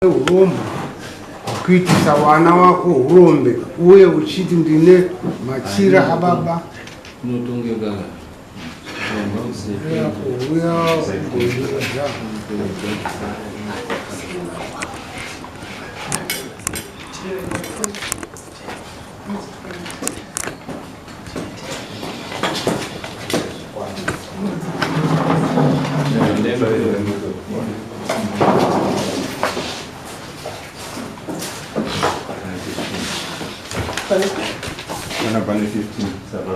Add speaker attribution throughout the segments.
Speaker 1: Urombo kuitisa vana wako urombe uye uchiti ndine machira ababa.
Speaker 2: Unotongeka.
Speaker 1: Uya ugoiudza.
Speaker 3: Kana pane 15 saka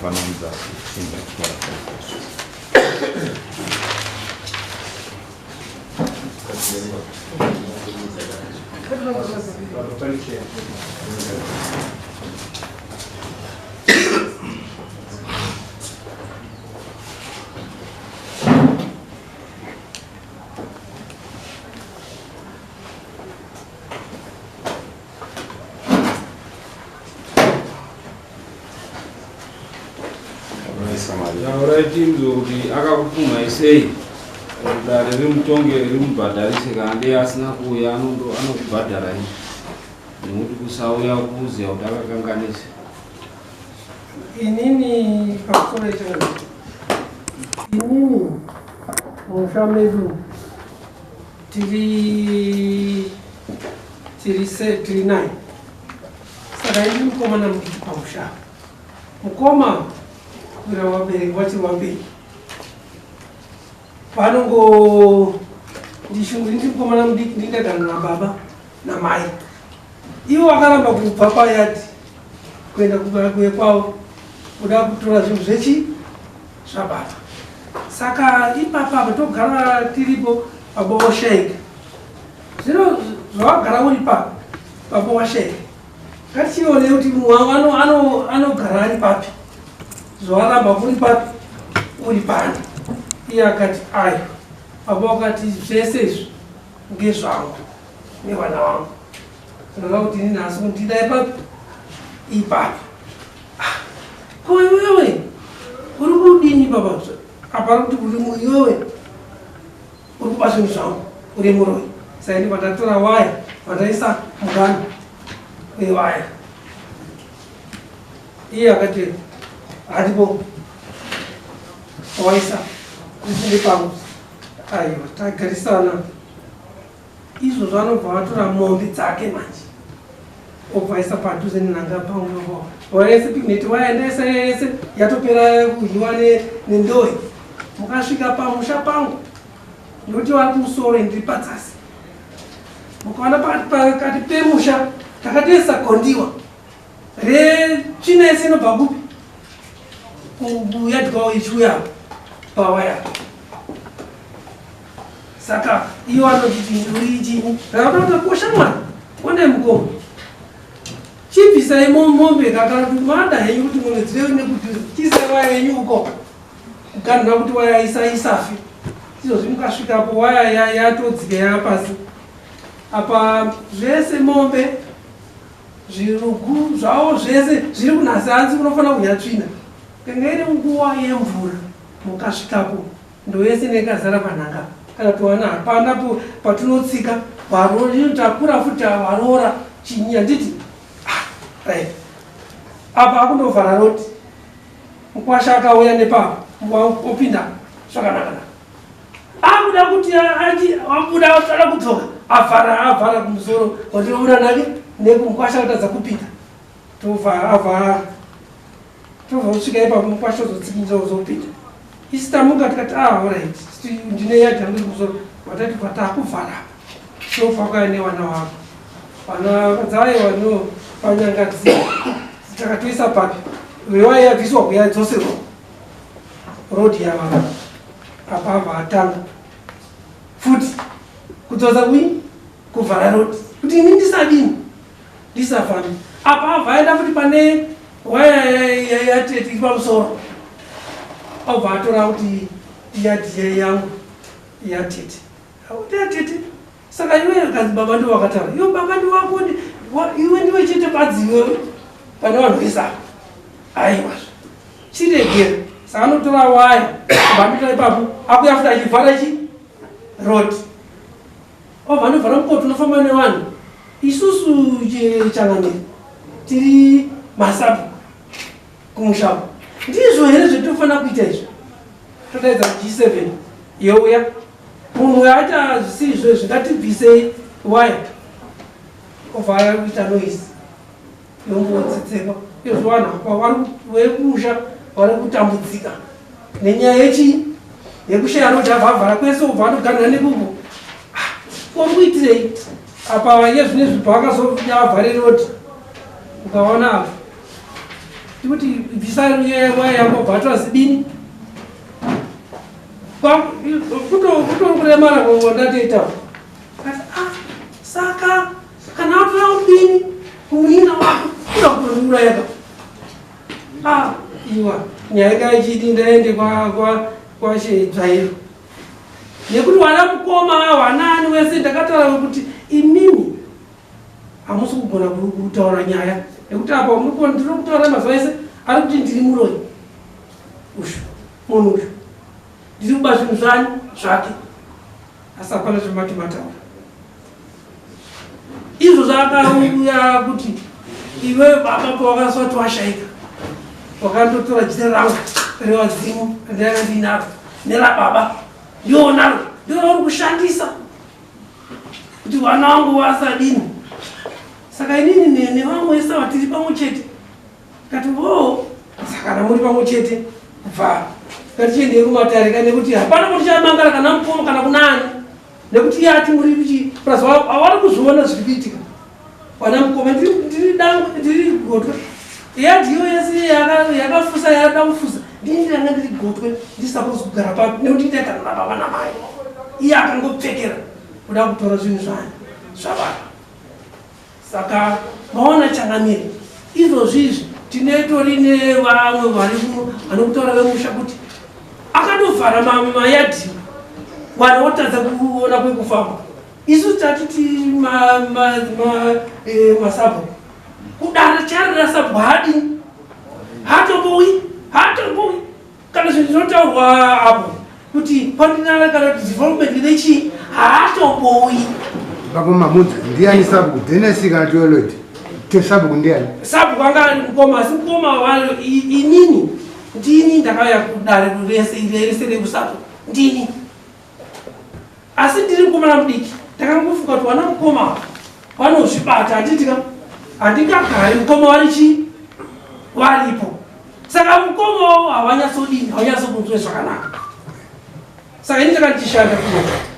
Speaker 3: panounza 15.
Speaker 2: Taurai tinzwe kuti akakupumhai sei dare rimutonge rimubhadharise kana ndiye asina kuuya anokubhadharai nekuti kusauya kuziva kuti akakanganisa.
Speaker 4: Inini pamusoro yechakadai, inini musha medu tiri tiri se tiri nine, saka ini mukomana mudiki pamusha, mukoma kuira vabereki vachiri vapenyu vanongo ndishungu ndiri mukomana mudiki ndindagara nababa namai. Ivo vakaramba kubva payadhi kuenda kuye kwavo kuda kutora zvinhu zvechi zvababa. Saka ipapa apa togara tiripo baba washaika. Zvino zvawagara uri pa baba washaika. Ngatichione kuti munhu anogara ari papi. Zvawaramba uri papi uri pani. Iye akati ayo. Baba wakati zvese izvi ngezvangu. Nevana vangu. Ndinoda kuti ini nhasi kundida ipapi ipapi. Ah, ko iwewe uri kudini baba? Apa kuti uri iwewe uri kuba zvinhu zvangu uri muroyi. Saka ndibva ndatora waya vandaisa mugano wewaya. Iye akati hatipo waisa ndisinde pangu. Aiwa tagarisana. Izvozvo anobva atora mombe dzake manje obva aisa padhuze nenhanga pangu wayese pigneti waendesa yese yatopera kudyiwa nendoyi. Mukasvika pamusha pangu ndoti vari kumusoro ndiri padzasi, mukaona pakati pemusha takatoisa gondiwa retsvina yese inobva kupi kuyadyawo ichiuya pawaya. Saka iyo anotiti uri chinyi rakato kosha mwana one mukoma chibvisai mombe kakana kuti mada henyu kuti mombe dzive nekuti chiisai waya yenyu uko kuganhura kuti waya isa isafe. Izvozvi mukasvikapo waya yatodzika yapasi apa zvese mombe zvirugu zvavo zvese zviri kunhasi hanzi unofanira kudya tsvina kanga iri nguva yemvura mukasvikapo ndoyese nekazara panhanga kana towana hapana patinotsika takura futi varoora chinyi handiti ah, right apa akundovhara roti mukwasha akauya nepapo opinda zvakanaka akuda kuti abuda ada kudzoka avhara avhara kumusoro watinobuda nake nekumukwasha kutadza kupinda tobva avhara tobva kusvika ipapo mukwasha ozotsikinza ozopinda isi tamuka tikati ah alright ndine yadhi yangu iri kumusoro watati bva takuvhara tobva kwaya nevana wako vana vadzaiwa no panyanga takatoisa papi wewai yabviswa kuya dzoserwa road yava apa abva atanga futi kudzosa kui kuvhara road kuti ini ndisadini ndisafambi apa abva aenda futi pane waya yatete iri pamusoro obva atora kuti yadhiya yangu yatete akuti yatete saka iwe akanzi baba ndiwo wakataura iwe baba ndiwo wako iwe ndiwe chete badzi iwewe pane vanhu vese ava aiwa chiregera saka anotora waya vanotora ipapo akuya futi achivhara chi road. Obva anovhara mukoti unofamba nevanhu. Isusu changamire tiri masapo kumusha uko. Ndizvo here zvetinofanira kuita izvi? Todaidza G7 youya. Munhu uyo aita zvisiri izvo izvi ngatibvisei waya. Obva aita noise. Yombotsitsekwa. Izvo vanhu apa vari vekumusha vari kutambudzika nenyaya yechii? Yekushaya road avhavhara kwese obva anoganhira nekuko. Ah, ko uri kuitirei? Apa iye zvino izvi paakazovhare road ukaona apa tikuti bvisa waya yako bva atora zibini kutori kuremara ndatoita ah, saka kana atora ubini kumuina wako kuda kutondiuraya ka ah, iwa nyaya kaichiti ndaende kwashedzvairo nekuti wana mukoma wanaani wese ndakataura kuti imimi hamusi kugona kutaura nyaya nekuti apa ndiri kutaura mazuva ese ari kuti ndiri muroyi ushu munhu ushu ndiri kuba zvinhu zvani zvake asi hapana zvamati mataura izvo zvakauya kuti iwe baba pawakaswati washaika wakandotora jira rangu revadzimu randanga ndinaro nerababa ndionaro ndiro kushandisa kuti vana vangu vasadini saka inini nevamwe vese ava tiri pamwe chete kati vo saka kana muri pamwe chete bva ngatichiendei kumatare ka nekuti hapana kuti chamangara kana mukoma kana kunani nekuti iye ati muri kuchi plus havari kuzviona zviri kuitika vana mukoma ndiri dangwe ndiri gotwe yadhiyo yese yakafusa yada kufusa ndini ndanga ndiri gotwe ndisapose kugara papi nekuti ndaigara nababa namai iye akangopfekera kuda kutora zvinhu zvani zvababa saka maona changamire izvozvi izvi tinetori nevamwe vari vanokutaura vemusha kuti akatovhara mayadhi vanhu votadza kuona kwekufamba isu tatiti masabhuku kudara chari rasabhuku haadini haatombowi haatombowi kana zvinhu zvinotaurwa apo kuti pandinana kana kuti development nechii haatombowi
Speaker 1: baba mamudza ndiani sabhuku denesi kana tiolodi sabhuku ndiani
Speaker 4: sabhuku anga ari mukoma asi mukoma wayo inini ndini ndakauya kudare rese rese rekusabhuku ndini asi ndiri mukomana mudiki ndakangofunga kuti wana mukoma vanozvibata handiti ka handingagari mukoma wari chii varipo saka mukoma wavo havanyatsodini havanyatsokunzwe zvakanaka saka ini ndakati ndichishanda kuno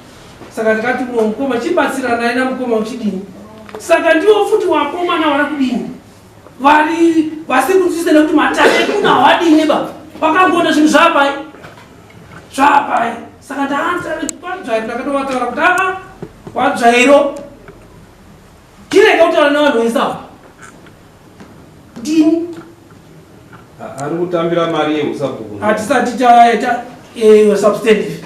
Speaker 4: saka ndikati kuno mukoma chibatsiranai namukoma uchidini saka ndiwo futi wakomana vari kudini vari vasiri kunzwisisa nekuti matare ekuno hawadini ba vakangoona zvinhu zvapai zvapai saka ndaanzvairo ndakatovataura kuti aa wadzvairo chirega kutaura nevanhu vese ava ndini
Speaker 2: ari kutambira mari yeusabhuku
Speaker 4: hatisati taita eh, substantive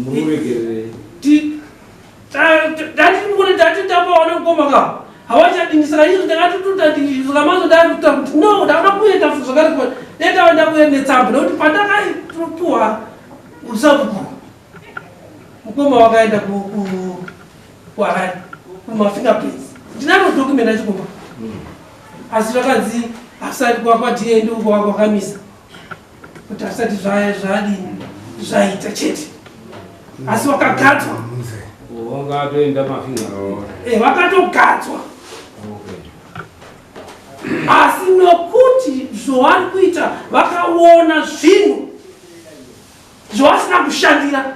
Speaker 2: muregererei
Speaker 4: Ndati ndati tapaona mukoma ka havachadini saka izvo ndakatototandikamazo ndakuta kuti no ndakada kuenda zvakare ndetava ndakuenda netsamba nekuti pandakaipuwa usabhuku mukoma wakaenda kuharare kumafingerprints ndinaro document achikumba asi zvakanzi asati kwakwadie ndokwakamisa kuti asati zvadini zvaita chete asi wakagadzwa
Speaker 2: wangatoenda mafinga
Speaker 4: eh, vakatogadzwa asi nokuti zvavari kuita vakaona zvinhu zvavasina kushandira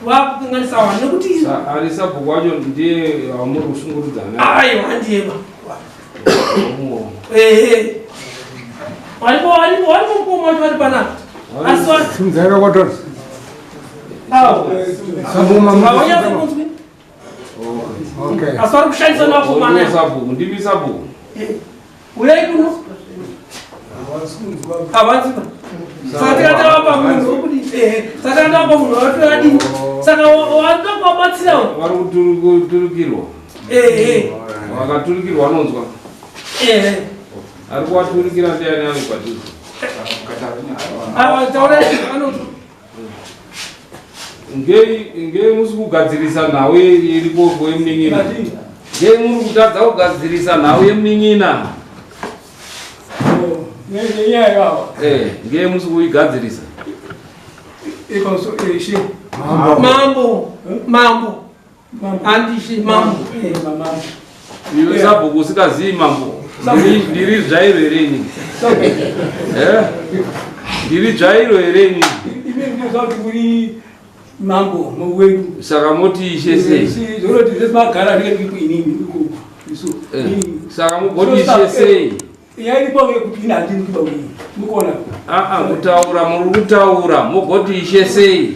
Speaker 4: vakukanganisa vanhu nekuti
Speaker 2: ari sabhuku wacho ndiye wamuri kushungurudzana
Speaker 4: aiwa handiyeba ehe varipo varipo varipo mukoma wacho vari panapa asi
Speaker 1: Simdzai kwatora.
Speaker 4: Havanyatsokunzwi.
Speaker 1: Okay.
Speaker 4: Asi vari kushandisa makomana.
Speaker 2: Sabhuku ndimi sabhuku.
Speaker 4: Uyai kuno. Havanzwi. Saka tikati vapa munhu wokudi ehe saka tikati vapa munhu watoadini saka wanoda kuvabatsira
Speaker 2: vari kuturikirwa
Speaker 4: ehe
Speaker 2: vakaturikirwa vanonzwa
Speaker 4: ehe
Speaker 2: ari kuvaturikira ndiani ari padhuze
Speaker 4: ava taura anonzwa
Speaker 2: Ngei musi kugadzirisa nhau iripo yemunin'ina? Ngei muri kutadza kugadzirisa nhau yemunin'ina? Ngei musi kuigadzirisa?
Speaker 4: Mambo, mambo, handishe mambo.
Speaker 2: Iwe sabhuku usingazii mambo, ndiri dzvairo here ini? Ndiri dzvairo here ini?
Speaker 5: Mambo wedu.
Speaker 2: Saka moti ishe sei? Saka mugoti ishe sei? Aa, kutaura muri kutaura, mugoti ishe sei?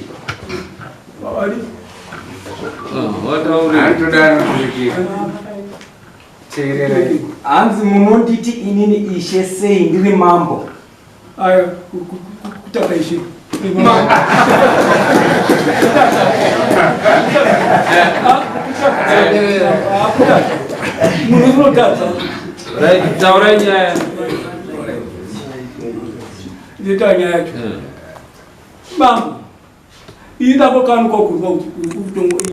Speaker 6: Hanzi munonditi inini ishe sei ndiri mambo?
Speaker 5: Ayo, kutaka ishe. Munhu unotadza.
Speaker 2: Right, taurai nyaya.
Speaker 5: Ndita nyaya yacho. Mambo, ini ndakokanuka kurwa kuti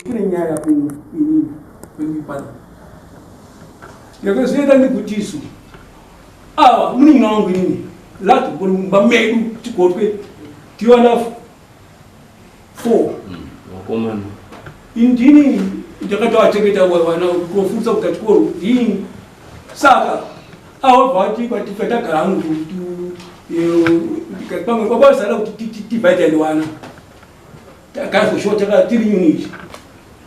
Speaker 5: kune nyaya kuno inini kwenyu. Yakazvienda ndikutisu. Awa, munin'ina wangu inini. Lati mumba medu tigotwe tiwana 4.
Speaker 2: Vakomana.
Speaker 5: Indini ndakatowachengeta vana kofundisa kuita chikoro ndini. Saka awa vati vati tagara hangu pamwe kwabasara kuti tivhaitane vana. Tagara for sure taka tiri unit.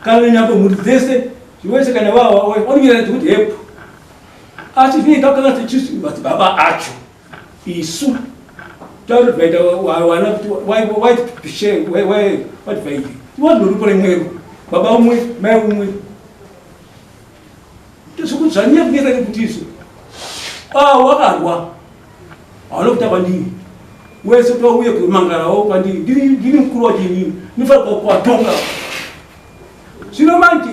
Speaker 5: Kana nyambo mhuri dzese zvese kana vawa vanonyera kuti hepu. Asi zvinoita kana tichisu madzibaba acho isu tarodvaita wana kuti wativhaiti tiwandorupo remwero baba umwe mai umwe zvanyanya kunetsa nekuti isu wakarwa hauna kuta kwandiri wese kuti wauye kumangarawo kwandiri ndini mukuru wacho inini ndinofanira kuwatonga. Zvino manje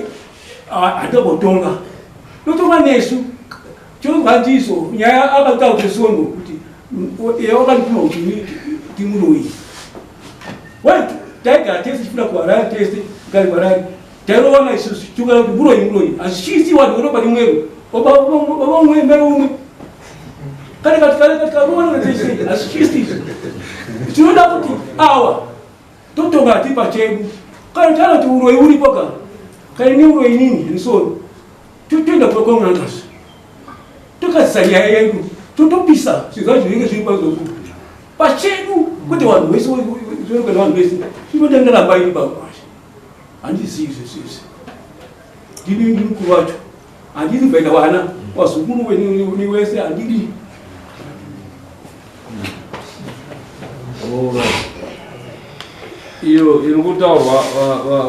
Speaker 5: handambotonga notonga nesu chonzwandiso nyaya akataura kuti sondo kuti wakandipima kuti timuroyi. Taigara tese tichifunda kuHarare tese kugara kuHarare tairovana isusu tokara kuti muroyi muroyi hazvichisi vanhu vanopa rimwero baba umwe mai umwe kana tikarovana tese hazvichisi izvi. Tinoda kuti awa totonga tipa chedu kana tana kuti uroyi uripo ka kana ni uroyi nini nisoro totoenda kwamunangazi tokazisa nyaya yedu totopisa zvinhu zvacho zvinenge zviri pazoku pachedu kwete vanhu vese zvinokwenda vanhu vese zvinotenderamba ini bakwasha handizivi zvese izvi. Ndini ndiri mukuru wacho handidi kuvaita vana vazukuru ni wese handidi.
Speaker 2: Iyo iri kutaurwa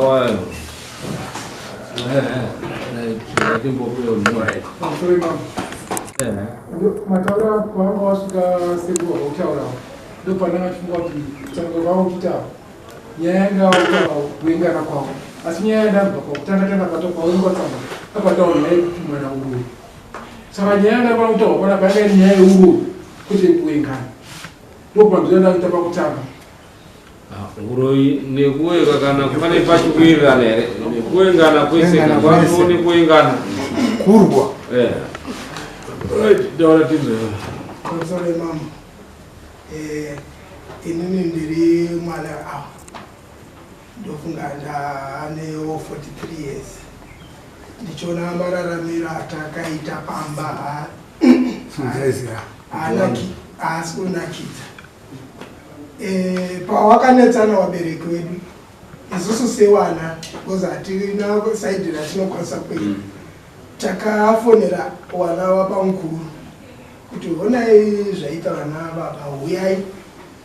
Speaker 2: wayo.
Speaker 7: Mataura kwanga wasvika sekuru vakutaurawo ndopandanga chifunga kuti kutanga kwavo kuchitaura nyaya yanga kutaura kuengana kwavo, asi nyaya yandabva kwakutanga tanga patokwaungwa tsamba apataura nyaya yekupimana uroyi. Saka nyaya yanga pana kutaurwa panapa yanga iri nyaya yeuroyi kwete yekuengana. Ndopanzira ndakuita pakutanga.
Speaker 2: Uroyi nekuenga kana pane pachikuwirirana here? Nekuengana kwese kwako nekuengana
Speaker 1: kurwa.
Speaker 2: Right, taura tinzwe.
Speaker 8: Pamusoro mama. Inini ndiri mwana awa. Ndofunga ndaanewo 43 years. Ndichiona mararamiro atakaita pamba haasi kunakidza. Pawakanetsana wabereki wedu isusu sewana because hatina saidhi ratinokwanisa kuenda, takafonera wana wabamukuru kuti honai zvaita vana baba, huyai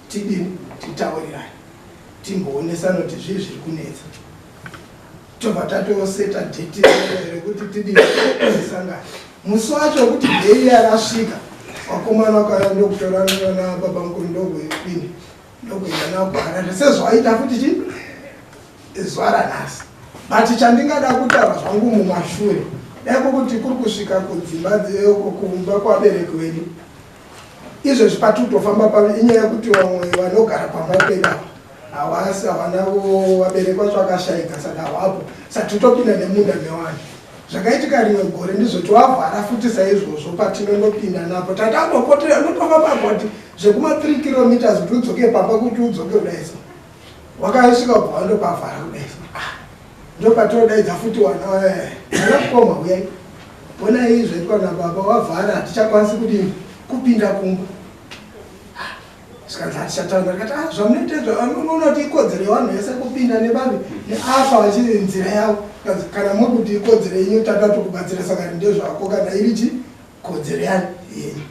Speaker 8: tidini titaurirane timboonesana kuti zvii zviri kunetsa. Tobva tatoseta dheti rekuti tidini tisangane. Musi wacho wekuti dhei rasvika vakomana vakauya ndokutora vana baba mukuru ndokuini ndokuenda navo kuHarare sezvaita futi chi zuva ranhasi. But chandingada kutaura zvangu mumashure dai kwokuti kuri kusvika kudzimba kumba kwabereki vedu izvezvi patiri kutofamba pa inyaya yekuti vamwe vanogara pamba pedu apa Hawasi havana vabereki vacho vakashaika saka hawapo. Saka totopinda nemunda mewanhu. Zvakaitika rimwe gore ndizvo tiwavhara futi saizvozvo patinonopinda napo. Tatambopotera unotofamba about zvekuma 3 kilometers kuti udzoke pamba kuti udzoke kudai so. Wakasvika ubva wandopavhara kudai so. Ah. Ndopatinodaidza futi wana vana mukoma huyai. Honai zvaitwa nababa wavhara hatichakwanisi kudini kupinda kumba. Zvikanzi hatichataura ndikati ah zvamunoita izvo unoona kuti ikodzero yevanhu vese kupinda nebavi neapa vachiri nzira yavo. Zvikanzi kana muri kuti ikodzero yenyu tatoda tokubatsira saka ndezvako kana iri chi kodzero yani yenyu.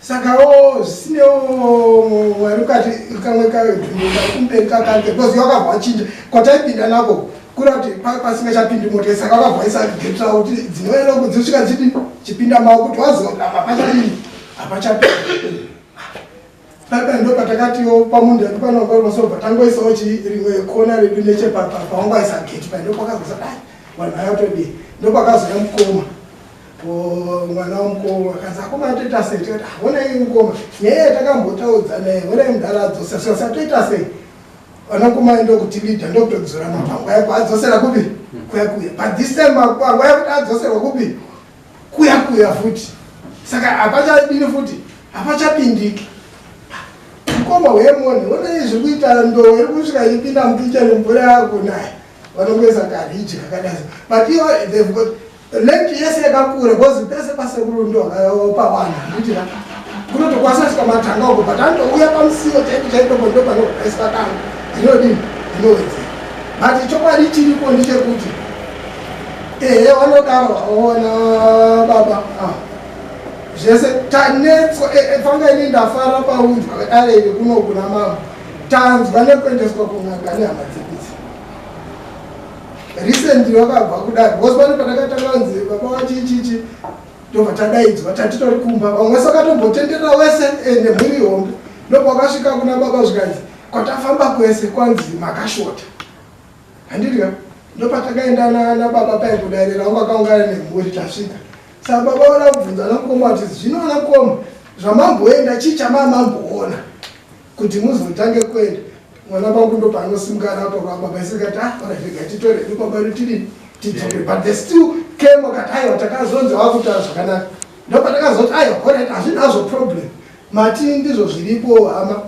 Speaker 8: Saka o zvisinewo Mwari ukati kamwe kadhumika kumberi kakange because wakabva wachinja kwataipinda nako kuri kuti pasingachapindi mota saka wakabva waisa gate ravo kuti dzinouya nako dzosvika dzidi chipinda mavo kuti waziva kuti apa pachadini hapachapindi. Paipa ndo patakatiwo pamunda wedu panobasobva tangoisawo chi rimwe kona redu nechepapa pawangaisa gate pai ndopakazosa dai vanhu vaya todii ndopakazouya mukoma mwana wamukoma akanzi akoma toita sei tikati ah, honai mukoma nyaya yatakambotaudza naye honai mudhara adzosa sasa toita sei vanakoma ndokutilida ndokutodzora mapango yako adzosera kupi kuya kuya but this time mapango yako adzoserwa kupi kuya kuya futi saka hapachadini futi hapachapindiki mukoma wemoni honai zviri kuita ndowe iri kusvika ichipinda mukicheni mvura yakunaya vanongoisa kariji kakadai but ivo they've got Land yese yakakura because pese pasekuru ndo pawana handiti ka kunotokwanisa kusvika matanga uko but anotouya pamusiwo chaipo chaipo ndo panogaiswa tanga dzinodini dzinowedzera but chokwadi chiripo ndechekuti ehe vanodaro vaona baba ah. Zvese tanetswa eh, eh, fanga ini ndafara paunzwa dare iri kuno kuna mama tanzwa nekuendeswa kun'anga nehama dzedu idzi. Recently wakabva kudare because pane patakatanga kunzi baba wachichichi ndobva tadaidzwa tatitori kumba vamwe vese vakatombotenderera wese eh, nemhuri hombe ndopakasvika kuna baba zvikanzi kwatafamba kwese kwanzi makashota handiti ka ndopatakaenda nababa paye kudare rangu akaungana nemhuri tasvika saka baba vada kubvunza ana mukoma vati zvino ana mukoma zvamamboenda chii chamamamboona kuti muzotange kuenda mwana vangu ndopaanosimuka arapo baba isikati ah rega titore hedu baba vedu tidini tidzoke but they still came vakati aiwa takazonzi vakutaura zvakanaka ndopatakazoti aiwa horit hazvinazvo problem mati ndizvo zviripo hama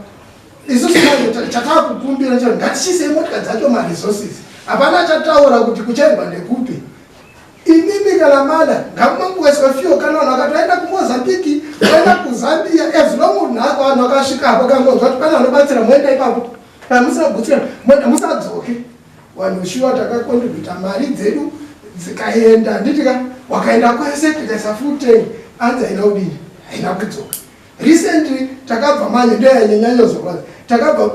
Speaker 8: isusu manje chatakukumbira cho ngatichiisei motika dzacho maresources hapana chataura kuti kuchaendwa ndekupi Imimi kana mada ngamumangoiswa fuel kana vanhu vakati vaenda kuMozambique vaenda kuZambia as long vanhu vakasvikapo kangonzwa kuti pane vanobatsira moenda ipapo kana musina kugutsira moenda musadzoke vanhu shuwa takakontributa mari dzedu dzikaenda handiti ka wakaenda kwese tikaisa full tank anzi haina kudini haina kudzoka recently takabva manje ndoyanyanyanyozorwadza takabva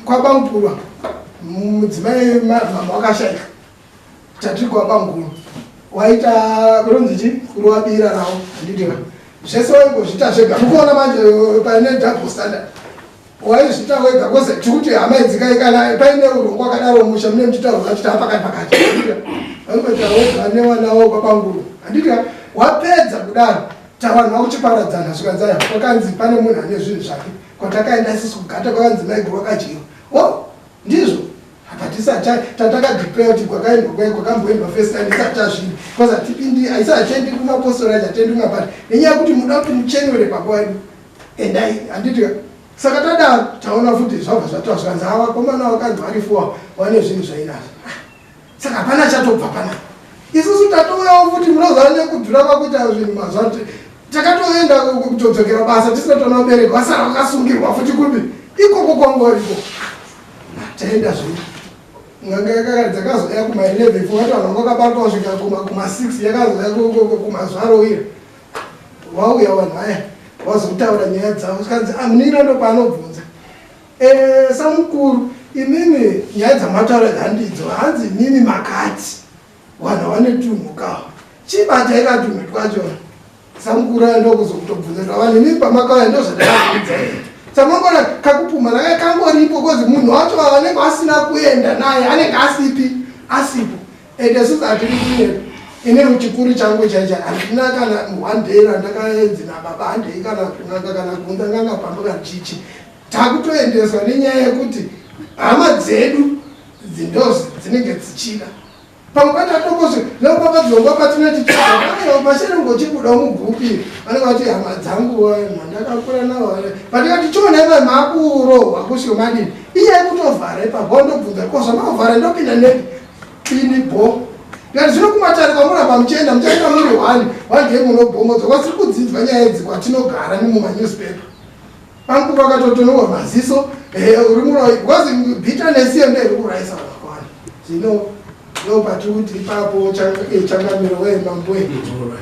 Speaker 8: kwabamupurwa mudzimai mama wakashaika Tatiri kwabanguru waita kunonzi chi kurova bira rawo handiti ka zvese waingozviita zvega mukuona manje paine double standard waizviita wega koze tikuti hama idzikai kana paine urongwa wakadaro musha mune muchitaura zvachita pakati pakati waingoita wega nevana wo kwabanguru handiti ka wapedza kudaro tavanhu vakuchiparadzana zvikanzi aya kwakanzi pane munhu ane zvinhu zvake kwatakaenda isusu kugata kwakanzi maiguru wakadyiwa o ndizvo Apa tisati tatakadeclare kuti kwakaendwa kwaye kwakamboendwa first time isati tazvini because hatipindi haisi hachendi kumapostori acho hatendi kumapati nenyaya yekuti muda kuti muchenure baba wedu endai handiti saka tadaro taona futi zvabva zvataura zvikanzi ava vakomana vakanzi vari four vane zvinhu zvainazvo ah, saka hapana chatobva panapa isusu tatouyawo futi munoziva nekudhura kwakuita zvinhu mazuva takatoenda kutodzokera basa tisina tona vabereki vasara vakasungirwa futi kupi ikoko kwangoriko Taenda zvedu. N'anga yakakati dzakazouya kuma 11 fungati vanhu vanga vakabatwa kusvika kuma 6 yakazouya kumazuva arowira. Wauya vanhu vaya vazotaura nyaya dzavo zvikanzi ah, munin'ina ndopaanobvunza. Eh, samukuru imimi nyaya dzamataura handidzo hanzi imimi makati vanhu vane tunhu kawo chibatai katunhu twacho Samukuru aya ndokuzokutobvunza kuti vanhu imi pamakauya ndozvatakakuudza samangona kakupumha naka kangoripo kozi munhu wacho vanenge vasina kuenda naye anenge asipi asipo ende isusu hatiri kunyepa ini chikuru changu chaicha handina kana one day randakaenzi nababa handei kana kun'anga kana kuunza n'anga pamba kana chichi takutoendeswa nenyaya yekuti Hama dzedu dzindozi dzinenge dzichida. Pamwe pacho nopapadzongwa patinoti pasherengochibuda mugupi vanenge vati hama dzangu mandakakura navo patikati chiona iva makurohwa kusvika madini iye kutovhara ipapo ndobvunza ko zvamaovhara ndopinda nepi ini bho ndikati zvino kumatare kwamuramba muchienda muchaenda muri one one day munobhomodzwa kwasiri kudzinzwa nyaya idzi kwatinogara nemumanewspaper Pangu vakatotonowa maziso eh, uri muroyi because bitterness iyo ndoiri kuurayisa vanhu vakawanda. Zvino ndopatiri kuti ipapo eh, changamiro wee mambo wee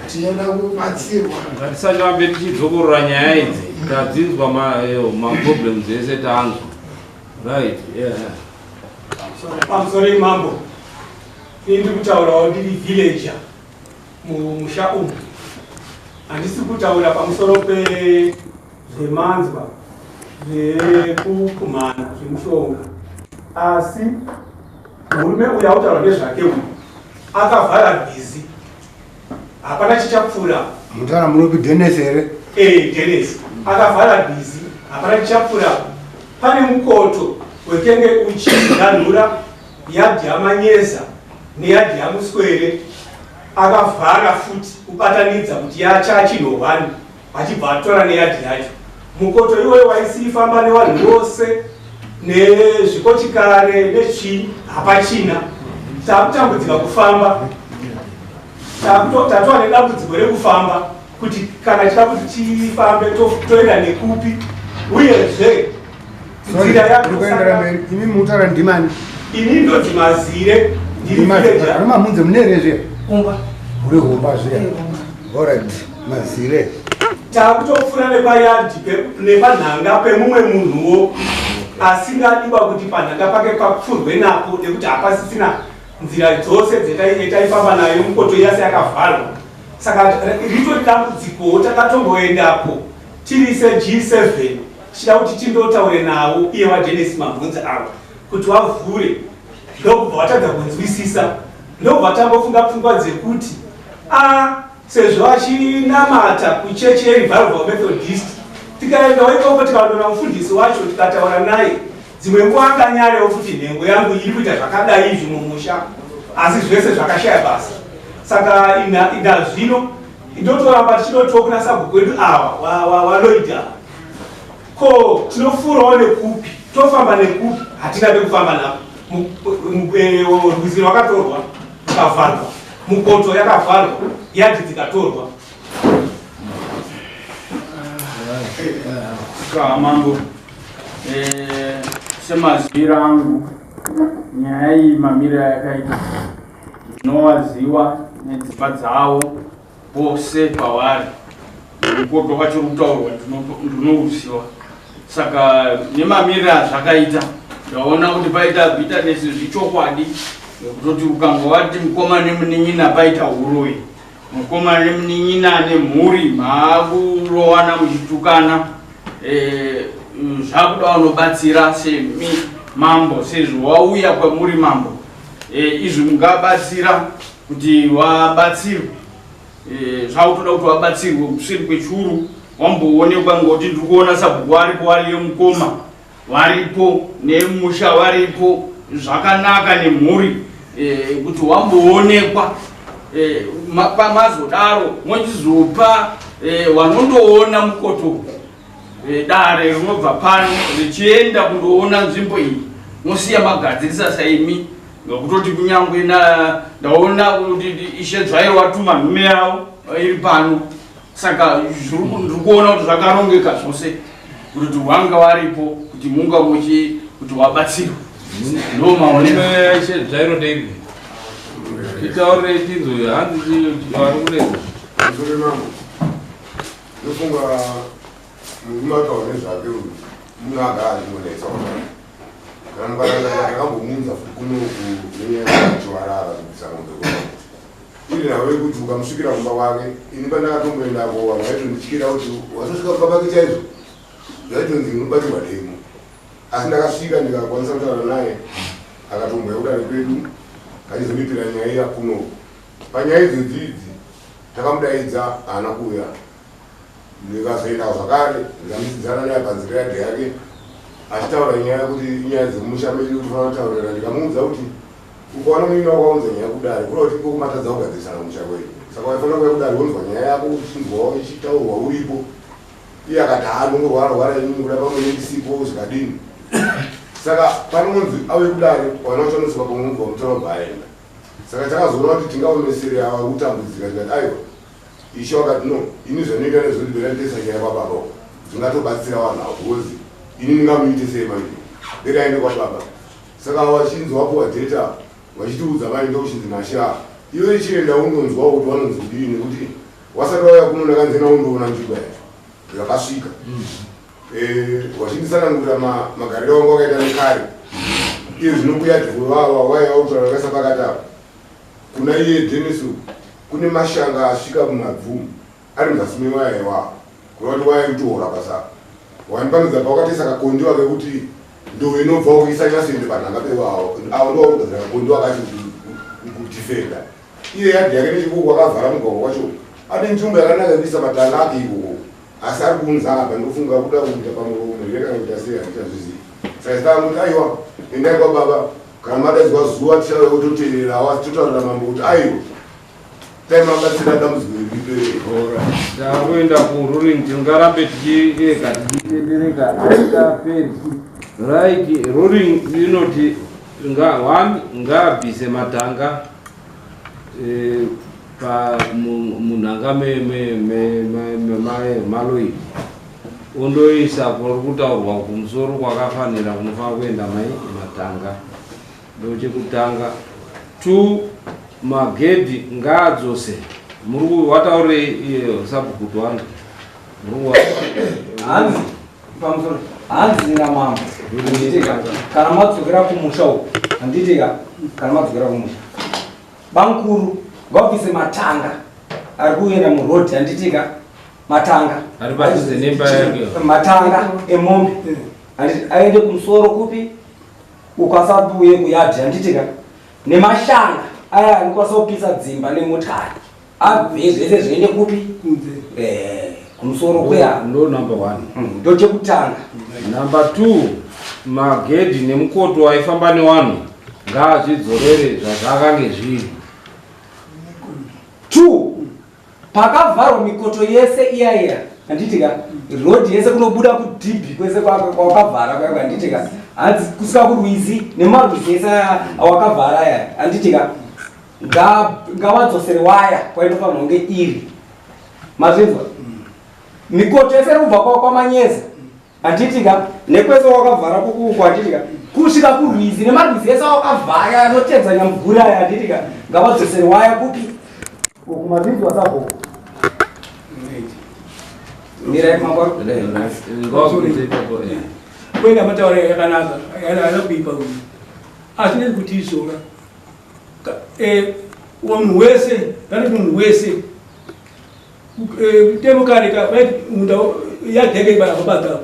Speaker 8: tinoda kubatsirwa.
Speaker 2: Ngatisarambe tichidzokorora nyaya idzi tadzinzwa maproblems eh, ese tanzwa. Right, yeah.
Speaker 5: Pamusoro mambo, ini ndiri kutaurawo ndiri villager mumusha umu. Handisi kutaura pamusoro pe zvemanzwa zvekukumhana zvemushonga asi murume uyu autaura nezvake uyu akavhara rwizi hapana chichapfuura
Speaker 1: mutaura munopi denis here
Speaker 5: ee denis akavhara rwizi hapana chichapfuura pane mukoto wekenge uchiganhura yadhi yamanyeza neyadhi yamuswere akavhara futi kubatanidza kuti yachachinhowani achibva atora neyadhi yacho mukoto iwoyo waisifamba nevanhu vose nezvikochikare nechii hapachina takutambudzika kufamba tatova nedambudziko rekufamba kuti kana chida kuti tifambe toenda nekupi uyezve
Speaker 1: nzira yakuendera imi mutaura ndimani
Speaker 5: ini ndodzi mazire
Speaker 1: ndirimamunze mune here zviya uri humba zviya orit mazire
Speaker 5: takutopfuura nepayadhi nepanhanga pemumwe munhuwo asingadiwa kuti panhanga pake papfurwe napo nekuti hapasisina nzira dzose dzetaifamba nayo mukoto yase yakavharwa saka ritori dambudzikowo takatomboendapo tiri seg7 tichida kuti tindotaure navo iye vadennis mabvunzi avo kuti vavhure ndokubva vatadza kunzwisisa ndokubva tambofunga pfungwa dzekuti a sezvo vachinamata kuchechi yerevival methodist tikaendawo ikoko tikandona mufundisi wacho tikataura naye dzimwe nguva anganyarewo kuti nhengo yangu iri kuita zvakadai izvi mumusha asi zvese zvakashaya basa saka ina zvino ndotoramba tichinotiwo kuna sabhuku wedu ava waloid ava ko tinofurawo nekupi tofamba nekupi hatina pekufamba napo eh, rwizi rwakatorwa rukavharwa mukoto yakavharwa yadhi dzikatorwa
Speaker 9: Mambo eh, semaziviro angu nyaya iyi mamiriro ayakaita ndinowaziwa nedzimba dzavo pose pavari mukoto wacho uri kutaurwa ndinouziwa saka nemamiriro azvakaita ndaona kuti paita bitterness zvichokwadi nekutoti ukanga wati mukoma nemunin'ina paita uroyi mukoma nemunin'ina nemhuri maakurowana muchitukana eh, zvakuda vanobatsira semi mambo sezvo wauya kwamuri mambo eh, izvi mungabatsira kuti wabatsirwe eh, zvakutoda kuti wabatsirwe kuseri kwechuru wamboonekwa ngoti ndiri kuona sabhuku waripo wariyo mukoma varipo nemusha varipo zvakanaka nemhuri eh, kuti wamboonekwa eh, pamazodaro mochizopa wanondoona mukoto dare rinobva pano richienda kundoona nzvimbo iyi mosiya magadzirisa saimi Nokutoti kunyangwe ndaona kuti ishe Dzvairo watuma nhume yavo iri pano saka ndiri kuona kuti zvakarongeka zvose kuti wanga waripo kuti munga muchi kuti wabatsirwa ndo maonero
Speaker 2: ishe Dzvairo David titaurire tinzwe hanzi vari kunetsa
Speaker 3: ndofunga murume ataura nezvake uyu munhu agara achingonetsa wakadai kana mukarangarira ndakambomuunza futi kunoku nenyaya yekuchiwarara kubvisa mombe kuno iri nhau yekuti ukamusvikira kumba kwake ini pandakatomboendako vanhu vaitondityira kuti watosvika kumba kwake chaizvo zvaitonzi unobatirwa demo asi ndakasvika ndikakwanisa kutaura naye akatombouya kudare kwedu achizondipira nyaya iya kunoku panyaya idzodzi idzi takamudaidza haana kuuya ndikazoenda zvakare ndikamisidzana naye panzira yadhi yake Achitaura nyaya yekuti inyaya dzemumusha medu tofanira kutaurirana ndikamuudza kuti ukaona munin'ina wako aunza nyaya kudare kureva kuti iko matadza kugadzirisana kumusha kwedu saka waifanira kuuya kudare wonzwa nyaya yako uchinzwawo ichitaurwa uripo iye akati haa ndongorwara rwara inini kuda pamwe ndisipo zvikadini saka panonzi auye kudare vana vacho vanotsika pamwe mubva mutaura bva aenda saka takazoona kuti tingaomesere ava kutambudzika tikati aiwa Ishe wakati no, ini zvandinoita nezvekuti better nditoisa nyaya kwababa uko zvingatobatsira vanhu avo because ini ndingamuite sei manje better aende kwababa. Saka vachinzi wapuwa data vachitiudza mai ndokuchinzi nashe ah iwe chienda undonzwawo kuti vanonzi kudii nekuti wasati wauya kuno ndakanzi enda undoona nzvimbo yacho ndikakasvika eh, vachinditsanangurira magariro wangu wakaita nekare iye zvino kuyadhivovava waiva kutaura vakaisa pakati apa Kuna iye Dennis uku kune mashanga asvika mumabvumu ari muzasi mewaya iwawo kureva kuti waya ikutoora basa apa wanipangidza pawakatoisa kakondiwa kekuti ndowe inobva kuisa nyasende panhanga pewawo avo ndowakugadzira kakondiwa kacho kudifenda iye yadhi yake nechikuku akavhara mugwagwa wacho ane nzvimbo yakanaka yekuisa matanga ake ikoko asi ari kuunza apa ndofunga kuda kuita pamuromo here kana kuita sei handichazvizivi saka zitaanguti aiwa endai kwababa Kana madaidzwa zuva tichauya kutoteererawo asi totaurira mambo kuti aiwa dai mabatsira dambudziko iri ripere.
Speaker 2: Takuenda kuruling tingarambe tichireka tichitendereka asikaperi. Right, ruling inoti nga one ngaabvise matanga eh, pa munhanga me me me me me Undoisa kuri kutaurwa kumusoro kwakafanira kunofanira kuenda mai matanga ndochekutanga two magedhi ngaadzose muri wataurei iye sabhukutu wangu muri
Speaker 6: hanzi pamusoro hanzi namambo handitika kana madzokera kumusha uku handitika kana madzokera kumusha bamkuru ngavabvise matanga ari kuenda muroad handitika matanga
Speaker 2: ari padhuze nemba yake
Speaker 6: matanga emombe handiti aende kumusoro kupi ukasabuye kuyadhi handiti ka nemashanga aya anokwanisa kupisa dzimba nemotikari abve zvese zviende kupi eh, kumusoro kuya
Speaker 2: ndo number one
Speaker 6: mm, ndo chekutanga
Speaker 2: number two magedhi nemukoto aifamba newanhu ngaazvidzorere zvazvakange zviri
Speaker 6: two Pakavharwa mikoto yese iya iya handiti ka road yese kunobuda kudhibhi kwese kwawakavhara kwako handiti ka hanzi kusvika kurwizi nemarwizi ese awakavhara aya handiti ka ngawadzosere waya kwainofanirwa kunge iri mazvinzwa mikoto yese iri kubva kwamanyeza Handiti ka nekwese wakavhara kukuku handiti ka kusvika kurwizi nemarwizi ese wakavhara anotedza nyamuguri aya handiti ka ngavadzosere waya kupi uku marwizi wasabho mirai mambo
Speaker 5: kwenda mataura yakanaka yana kuipa uyu asi nekuti izvona eh, munhu wese ngati munhu wese mutemo kare ka vaiti munda yadheke ibara mabata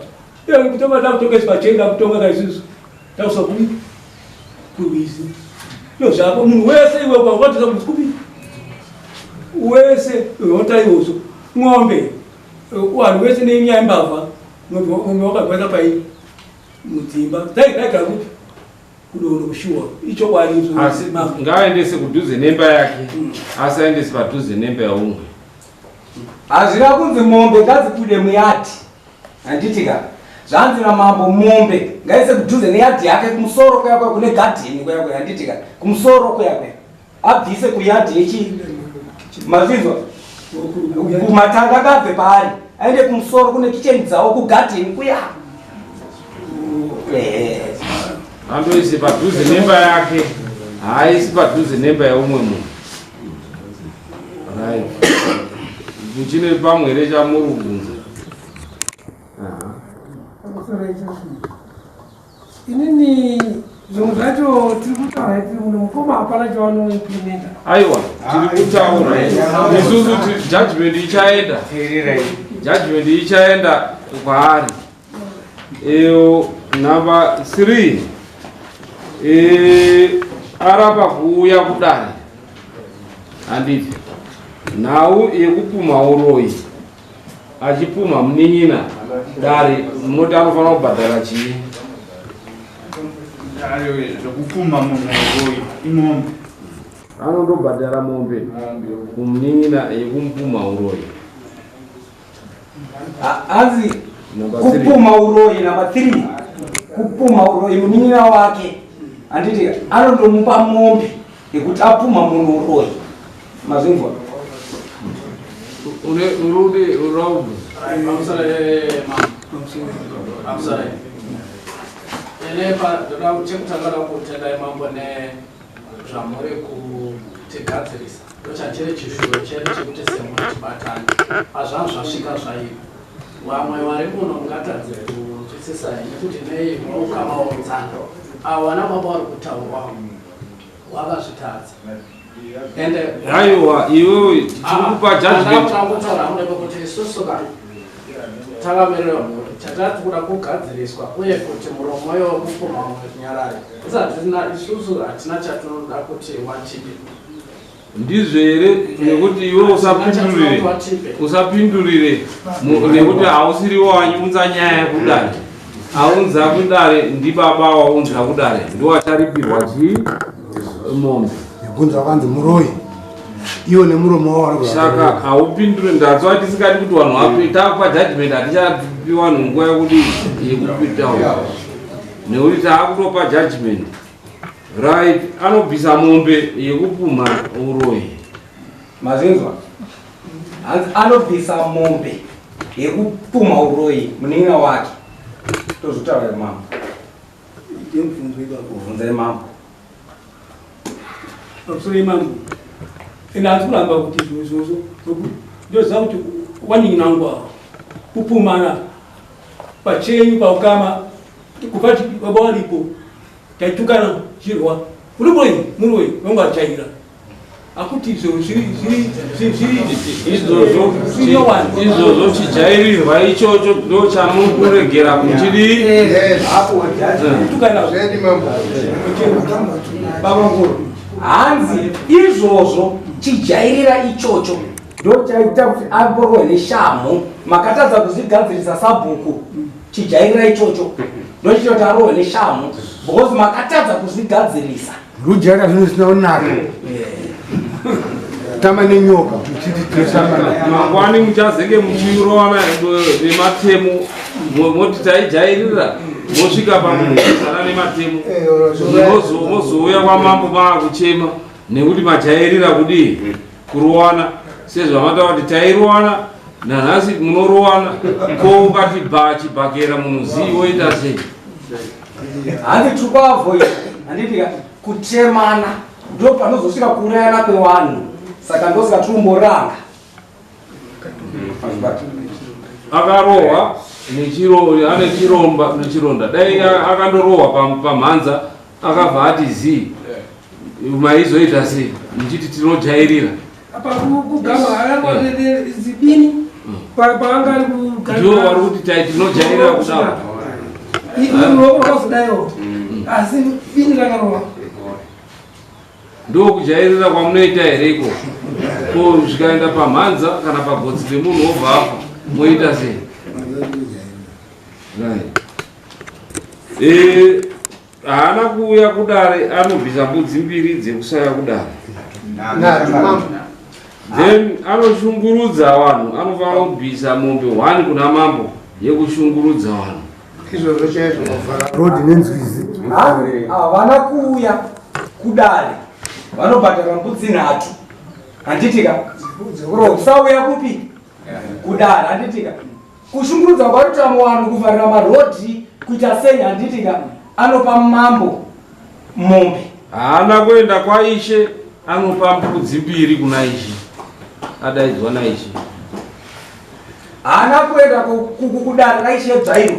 Speaker 5: iyo kutoma takutonga sipachenga kutonga ka isusu takusa kupi kurwizi iyo zvako munhu wese iwe kwawatisa kuti kupi wese wotaiwoso ng'ombe vanhu wese nenyaya yembavha ng'ombe wakagwaisa pai mudzimba dzaigara kupi kudoro kushuwa ichokwadi
Speaker 2: asi ngaaendese kudhuze nemba yake mm. asi aendese padhuze nemba yaumwe
Speaker 6: hazvina kunzi mombe ngadzibude muyadhi handiti ka zvanzi namambo mombe ngaise kudhuze neyadhi yake kumusoro kuya kuya kune gadheni kuya kuya handiti ka kumusoro kuya kuya abvise kuyadhi yechi mazvinzwa kumatanga akabve paari aende kumusoro kune kicheni dzavo kugadheni kuya
Speaker 2: andoise padhuze nemba yake haaisi padhuze nemba yaumwe munhu right muchine pamwe here chamuri kubvunza
Speaker 4: Inini zvimwe zvacho tiri kutaura tiri muno mukoma hapana chavanoimplimenta.
Speaker 2: Aiwa tiri kutaura isusu judgment ichaenda judgment ichaenda kwaari iyo number 3 e, arapa kuuya kudare handiti nhau yekupumha uroyi achipumha munin'ina dare munoti anofanira kubhadhara chii?
Speaker 9: Zvekupfuma munhu uroyi imombe.
Speaker 2: Anondobhadhara mombe kumunin'ina yekumupumha uroyi.
Speaker 6: Hanzi kupumha uroyi number 3, kupumha uroyi munin'ina wake, handiti? Anondomupa mombe yekuti apumha munhu uroyi. Mazvinzwa?
Speaker 2: Une urudi uraubu.
Speaker 10: Pamusoro ene ndoda chekutanga da kutendai mambo nezvamuri kutigadzirisa. Ndochachiri chishuwo chedu chekuti semuri tibatane. Hazvangu zvasvika zvaipa, vamwe vari muno mungatadze kunzwisisa nekuti nei ukama wautsanga avo vana baba vari kutaurwa wakazvitadza. Ende
Speaker 2: Aiwa, iwewe tichikupa judgment.
Speaker 10: Tangotaura hamuna kuti isusu ka takamirira mhuri chatati kuda kugadziriswa uye kuti muromo iwo kupfuma mumwe tinyarare. Isati isusu hatina chatinoda kuti watipe.
Speaker 2: Ndizvo here? Nekuti iwe usapindurire, usapindurire nekuti hausiri waunza nyaya kudare. Aunza kudare ndibaba, waunza kudare ndiwacharipirwa chii? Mombe.
Speaker 1: Nekunzi akanzi muroyi iwo nemuromo wavo.
Speaker 2: Saka haupindure. Ndatswa tisingadi kuti vanhu vape. Takupa judgment, hatichapi vanhu nguva yekuti yekupitaura nekuti taakutopa judgment. Right, anobvisa mombe yekupumha uroyi.
Speaker 6: Mazvinzwa? Hanzi anobvisa mombe yekupumha uroyi munin'ina wake. Tozotaura mambo. Bvunzai mambo.
Speaker 5: Pamusoro yemambo, ende handisi kuramba kuti izvozvo, ndoziva kuti wanin'ina wangu ava kupumana pachenyu paukama kubva baba waripo taitukana chirwa uri muroyi, muroyi vangu achaira akuti izvo zviri
Speaker 2: Izvozvo izvozvo chijairirwa ichocho ndo chamuri kuregera kuchidii.
Speaker 5: Kutukana.
Speaker 6: Baba nguru, hanzi izvozvo chijairira ichocho ndo chaita kuti aporwe neshamhu. Makatadza kuzvigadzirisa sabhuku. Chijairira ichocho ndochiita kuti arohwe neshamhu because makatadza kuzvigadzirisa.
Speaker 1: Rujaira zvinhu zvisina kunaka, tamba nenyoka uchiti tinosangana.
Speaker 2: Mangwani muchazenge muchirowana nematemo, moti taijairira, mosvika pakuizana nematemo, mozouya kwamambo maakuchema nekuti majairira kudii? Kurowana. Sezvamataura kuti tairowana, nanhasi munorowana. Ko ukati bha chibhakera munhu zii, woita sei?
Speaker 6: Hanzi tiri kuavoida, handiti, kutemana ndo panozosvika kuurayana kwevanhu, saka ndosaka tirikumboranga.
Speaker 2: Akarohwa ane chiromba nechironda, dai akandorohwa pamhanza akabva ati zii, maizoita sei muchiti tinojairira?
Speaker 4: Apa kugama zibini paanga ari.
Speaker 2: Ndiwo vari kuti tinojairira kudaro.
Speaker 4: Ruoko rwakazodaiwo, asi bini rakarova.
Speaker 2: Ndo kujairira kwamunoita here iko? Ko zvikaenda pamhanza kana pagotsi pemunhu wobva afa, moita sei? Right. Haana kuuya kudare, anobvisa mbudzi mbiri dzekusaya kudare. Then anoshungurudza vanhu, anofanira kubvisa mombe 1 kuna mambo yekushungurudza vanhu.
Speaker 1: Izvozvo chaizvo, kuvhara rodhi nenzwizi.
Speaker 6: Havana kuuya kudare, vanobhadhara mbudzi nhatu, handitika? Kusauya kupi? Kudare, handitika? Kushungurudza kwaruita vanhu, kuvharira marodhi, kuita sei, handitika? Anopa mambo mombe.
Speaker 2: Haana kuenda kwaishe, anopa mbudzi mbiri kuna ishe adaidzwa naishe.
Speaker 6: Haana kuenda kudare raishe dzvairo,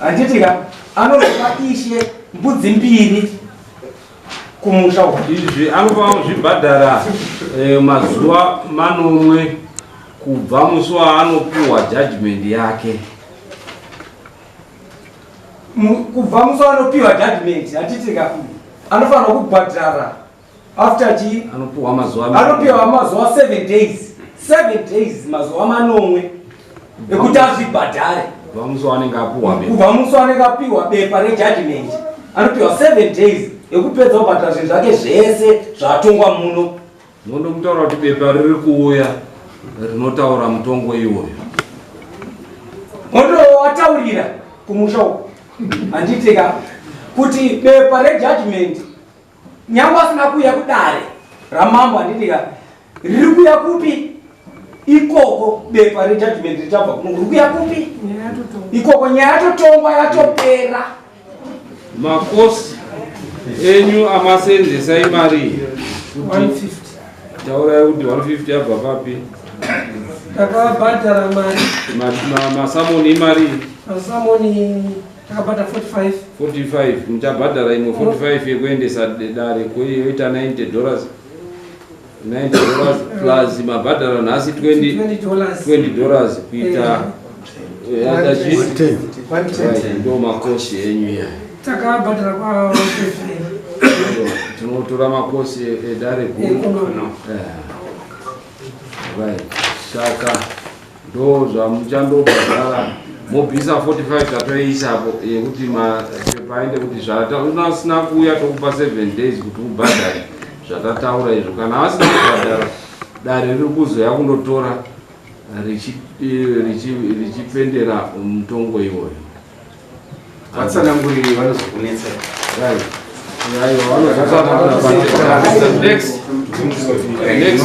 Speaker 6: handitika? Anopa ishe mbudzi mbiri kumusha uku.
Speaker 2: Izvi anofanira kuzvibhadhara mazuva 7 kubva musi waanopiwa judgment yake.
Speaker 6: Kubva musi waanopiwa judgment, handitika? Anofanira kubhadhara after chi
Speaker 2: Anopiwa mazuva
Speaker 6: Anopiwa mazuva 7 days, 7 days, mazuva 7 ekuti azvibhadhare.
Speaker 2: Kubva musi waanenge apiwa bepa.
Speaker 6: Kubva musi waanenge apiwa bepa rejudgment. Anopiwa 7 days ekupedza kubhadhara zvinhu zvake zvese zvatongwa muno.
Speaker 2: Mondomutaura kuti bepa riri kuuya rinotaura mutongo iwoyo.
Speaker 6: Mondowataurira kumusha uko, handitika, kuti bepa rejudgment, nyange asina kuuya kudare ramambo, handitika, riri kuuya kupi ikoko? Bepa rejudgment richabva kuno, riri kuuya kupi ikoko? Nyaya yatotongwa, yatopera.
Speaker 2: Macosts enyu amasenzesa imari kuti taurai kuti 150 yabva papi?
Speaker 4: Takabhadhara mari.
Speaker 2: Masummons imari?
Speaker 4: Masummons takabhadhara 45.
Speaker 2: 45. Muchabhadhara imwe 45 yekuendesa dare, yoita $90, $90 plus mabhadhara nhasi 20.
Speaker 4: $20.
Speaker 2: $20 kuita yaita chii? Right, ndo macosts enyu iya.
Speaker 4: Takabhadhara kwa 125.
Speaker 2: Tinotora macosts edare guru.
Speaker 4: Ekuno.
Speaker 2: Right, saka ndo zvamuchandobhadhara, mobvisa 45 tatoisapo yekuti mapepa aende, kuti zvataunasina kuuya tokupa 7 days kuti ubhadhare zvatataura izvo. Kana asina kubhadhara, dare riri kuzoya kundotora richipendera mutongo iwoyo.
Speaker 11: Vatsananguriri vanozokunetsai.
Speaker 2: Right, aiwa, vanozotsanangura. Next, next.